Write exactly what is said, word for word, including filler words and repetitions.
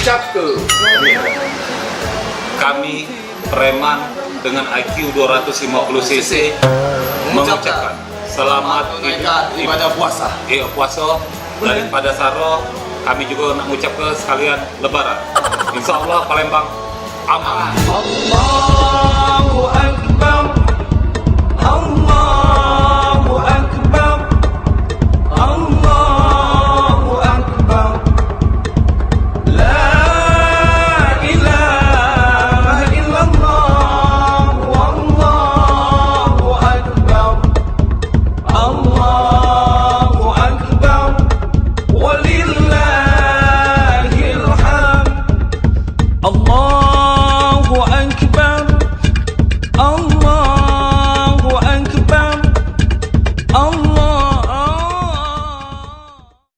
Ucap ke? Kami preman dengan I Q dua ratus lima puluh C C mengucapkan selamat menunaikan ibadah puasa. Iya, puasa daripada Saro, kami juga nak ngucap ke sekalian Lebaran. Insya Allah Palembang aman.